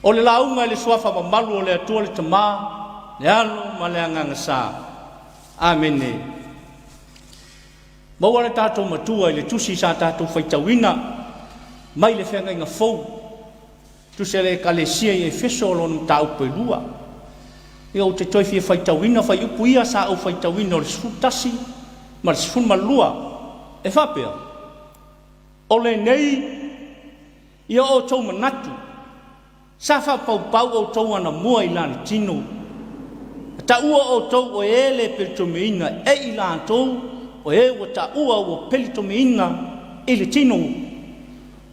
O le lauga i le suafa mamalu o le Atua le Tama, le Alo ma le Agaga Sa. Amene. Maua le tatou Matua i le tusi sa tatou faitauina mai le Feagaiga Fou, tusi a le Ekalesia i Efeso o lona mataupu e 2. Ia ou te toe fia faitauina fuaiupu ia sa ou faitauina o le 11 ma le 12 e faapea, O lenei ia outou manatu, sa faapaupau outou anamua i la le tino, na taua outou o e le peletomiina e i latou o e ua taua ua peletomiina i le tino,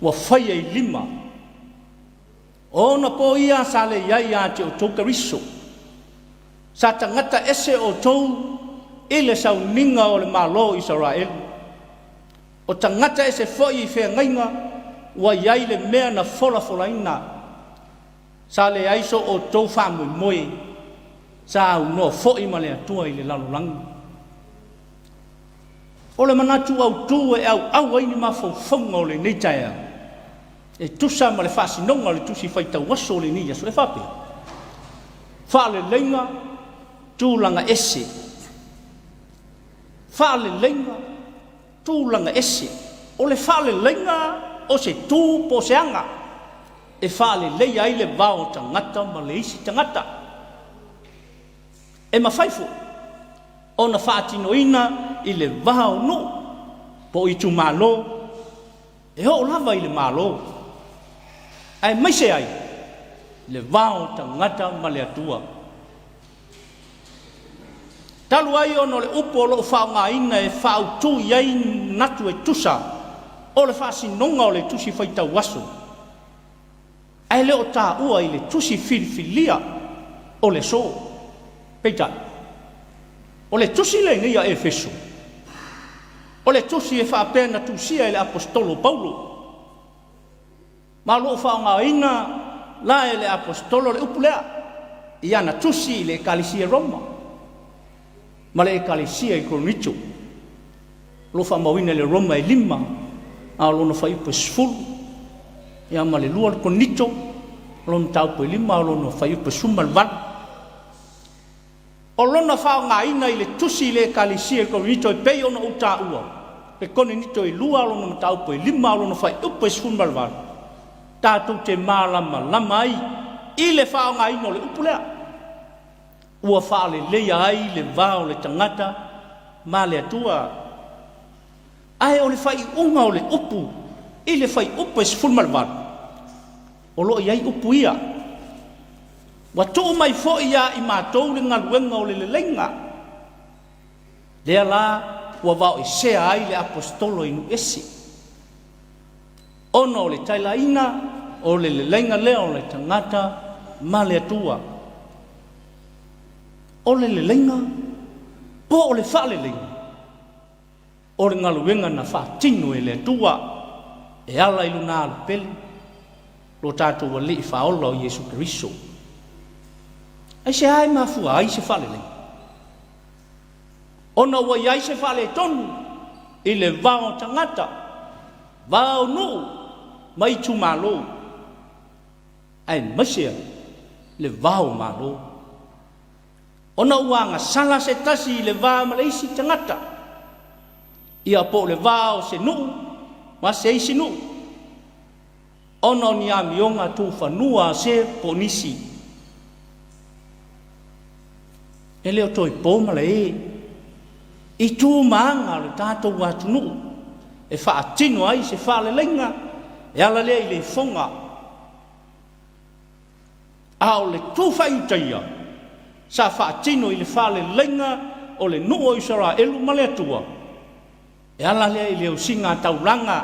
ua faia i lima. O onapo ia sa le i ai ia te outou Keriso, sa tagata ese outou i le sauniga o le Malo o Isaraelu. O tagata ese foi i feagaiga ua i ai le mea na folafolaina, sa leai so outou faamoemoe, sa aunoa foi ma le Atua i le lalolagi. O le manatu autu e auau ai ni mafaufauga o lenei taeao, e tusa ma le faasinoga o le tusi faitau aso o lenei aso, e faapea, faaleleiga tulaga ese, faaleleiga tulaga ese. O le faaleleiga o se tu po o se aga e faaleleia ai le va o tagata ma le isi tagata. E mafai foi ona faatinoina i le va o nuu po o itumalo e oo lava i le Malo, aemaise ai le va o tagata ma le Atua. Talu ai ona o le upu o lo o faaaogaina e faautu i ai manatu e tusa o le faasinoga o le tusi faitau aso, ae le o taua i le tusi filifilia o le aso. Peitai, o le tusi lenei a Efeso, o le tusi e faapea na tusia e le Aposetolo o Paulo, ma o lo o faaaogaina la e le Aposetolo le upu lea i ana tusi i le Ekalesia i Roma ma le Ekalesia i Korinito. O lo o faamauina i le Roma e 5, a o lona fuaiupu e 10, ia ma le 2 o le Korinito, o lona mataupu e 5, a o lona fuaiupu e 18. O lona faaaogaina i le tusi i le Ekalesia i Korinito e pei ona ou taua, le Korinito e 2 lona mataupu e 5 a o lona fuaiupu e 18, tatou te malamalama ai i le faaaogaina o le upu lea, ua faaleleia ai le va o le tagata ma le Atua. Ae o le faaiuga o le upu i le fuaiupu e 18, o lo o i ai upu ia, ua tuu mai foi ia i matou le galuega o le leleiga, lea la ua vaoesea ai le Aposetolo i nuu ese, ona o le taelaina o le leleiga lea o le tagata ma le Atua. O le leleiga po o le faaleleiga, o le galuega na faatino e le Atua e ala i lona Alo pele, lo tatou Alii Faaola o Iesu Keriso. Aisea e mafua ai se faaleleiga? Ona ua i ai se faaletonu i le va o tagata, va o nuu ma itumalo, aemaise ai le va o Malo. Ona ua agasala se tasi i le va ma le isi tagata, ia po o le va o se nuu ma se isi nuu, ona o ni amioga tufanua a se po o nisi. E le o toe po malae i tu ma aga o le tatou atunuu e faatino ai se faaleleiga e ala lea i le ifoga. A o le tu faaiutaia sa faatino i le faaleleiga o le nuu o Isaraelu ma le Atua, e ala lea i le osiga taulaga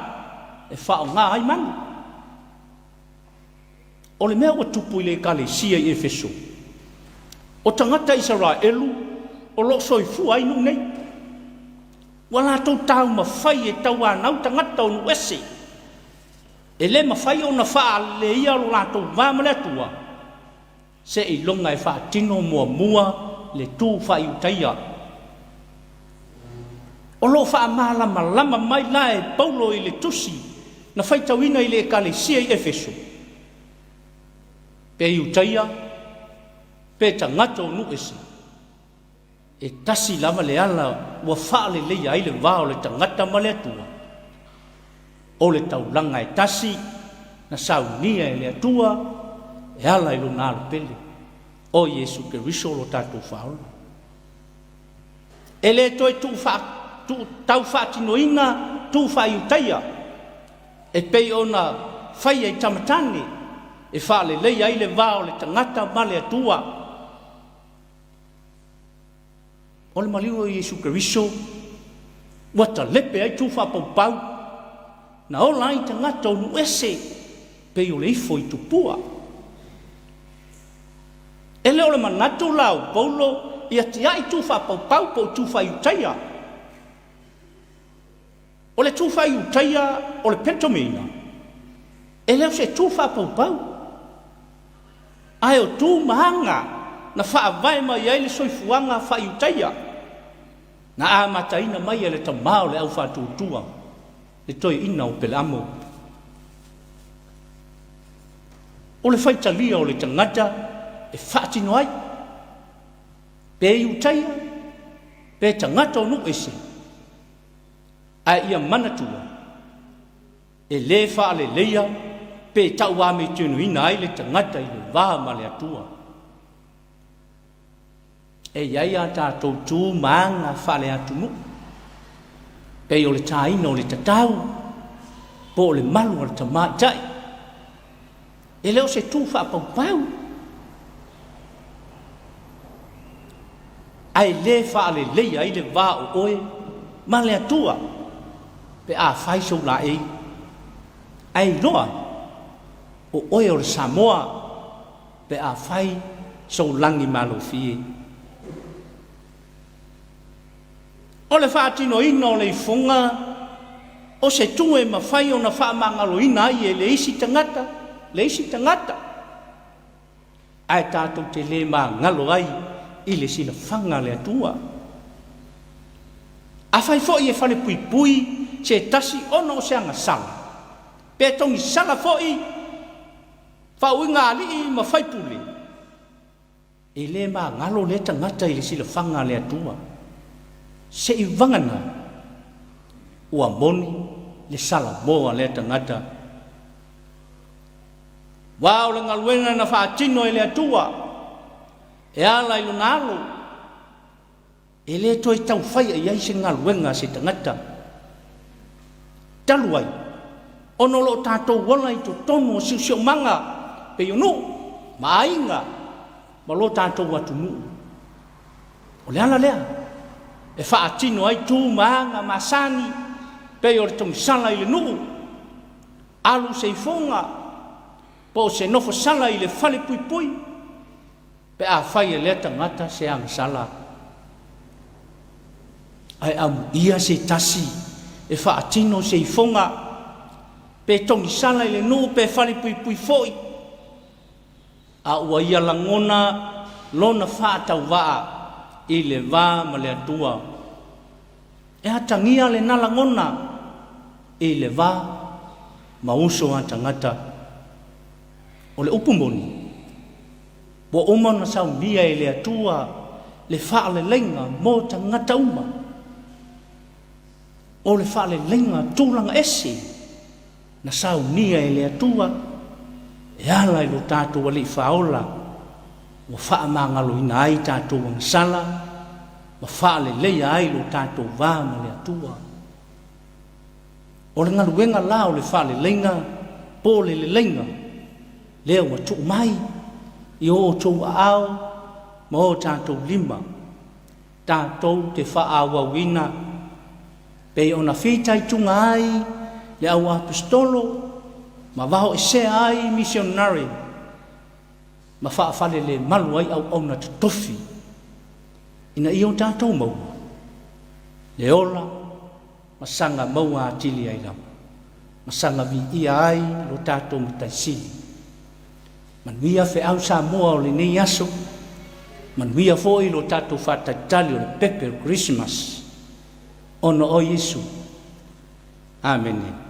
e faaaoga ai manu. O le mea ua tupu i le Ekalesia i Efeso, o tagata Isaraelu o lo o soifua ai nuu nei, ua latou taumafai e tauanau tagata o nuu ese, e le mafai ona faaleleia lo latou va ma le Atua, seiloga e faatino muamua le tu faaiutaia. O lo o faamalamalama mai la e Paulo i le tusi na faitauina i le Ekalesia i Efeso. Pe Iutaia, pe tagata o nuu ese, e tasi lava le ala ua faaleleia ai le va o le tagata ma le Atua, o le taulaga e tasi na saunia e le Atua e ala i lona Alo pele, o Iesu Keriso lo tatou Faaola. E le toe tuu tuu tau faatinoina tu faa-Iutaia e pei ona faia i tamatane e faaleleia ai le va o le tagata ma le Atua. O le maliu o Iesu Keriso ua talepe ai tu faapaupau na ola ai tagata o nuu ese pei o le ifo i tupua. E le o le manatu la o Paulo ia tiai tu faapaupau po o tu faa-Iutaia. O le tu faa-Iutaia o le pantomime, e le o se tu faapaupau, ae o tu ma aga na faavae mai ai le soifuaga faa-Iutaia, na amataina mai e le tamā o le aufaatuatua, le toeaina o Peleamo. O le faitalia o le tagata e faatino ai, pe Iutaia, pe tagata o nuu ese, ae ia manatua, e le faaleleia pe tauametionoina ai le tagata i le va ma le Atua. E i ai a tatou tu ma aga faaleatunuu, pei o le taina o le tatau po o le malu a le tamaitai. E le o se tu faapaupau, ae le faaleleia ai le va o oe ma le Atua pe a fai sou laei, ae iloa o oe o le Samoa pe a fai sou lagi malofie. O le faatinoina o le ifoga o se tu e mafai ona faamagaloina ai e le isi tagata le isi tagata, ae tatou te le magalo ai i le silafaga a le Atua. Afai foi e falepuipui se tasi ona o se agasala, pe togisala foi faauiga alii ma faipule, e le magalo lea tagata i le silafaga a le Atua, se'i vagana ua moni le salamo a lea tagata. Aua o le galuega na faatino e le Atua e ala i lona Alo, e le toe taufaia i ai se galuega a se tagata. Talu ai, ona o lo o tatou ola i totonu o siosiomaga pei o nuu ma aiga ma lo tatou atunuu. O le ala lea e faatino ai tu ma aga masani pei o le togisala i le nuu, alu se ifoga po o se nofosala i le falepuipui pe a fai e lea tagata se agasala. Ae amuia se tasi e faatino se ifoga pe togisala i le nuu pe falepuipui foi, a ua ia lagona lona faatauvaa i le va ma le Atua. E atagia lena lagona i le va ma uso a tagata. O le upu moni, ua uma ona saunia e le Atua le faaleleiga mo tagata uma. O le faaleleiga tulaga ese na saunia e le Atua e ala i lo tatou Alii Faaola ua faamagaloina ai tatou agasala ma faaleleia ai lo tatou va ma le Atua. O le galuega la o le faaleleiga po o le leleiga lea ua tuu mai i o outou aao ma o tatou lima, tatou te faaauauina pei ona fitaituga ai le au aposetolo ma vaoesea ai misionare ma faafalelemalu ai auauna totofi ina ia o tatou maua le ola ma saga maua atili ai lava ma saga viia ai lo tatou Matai Sili. Manuia feau Samoa o lenei aso, manuia foi lo tatou faatalitali o le pepe o le Kerisimasi, ona o Iesu. Amene.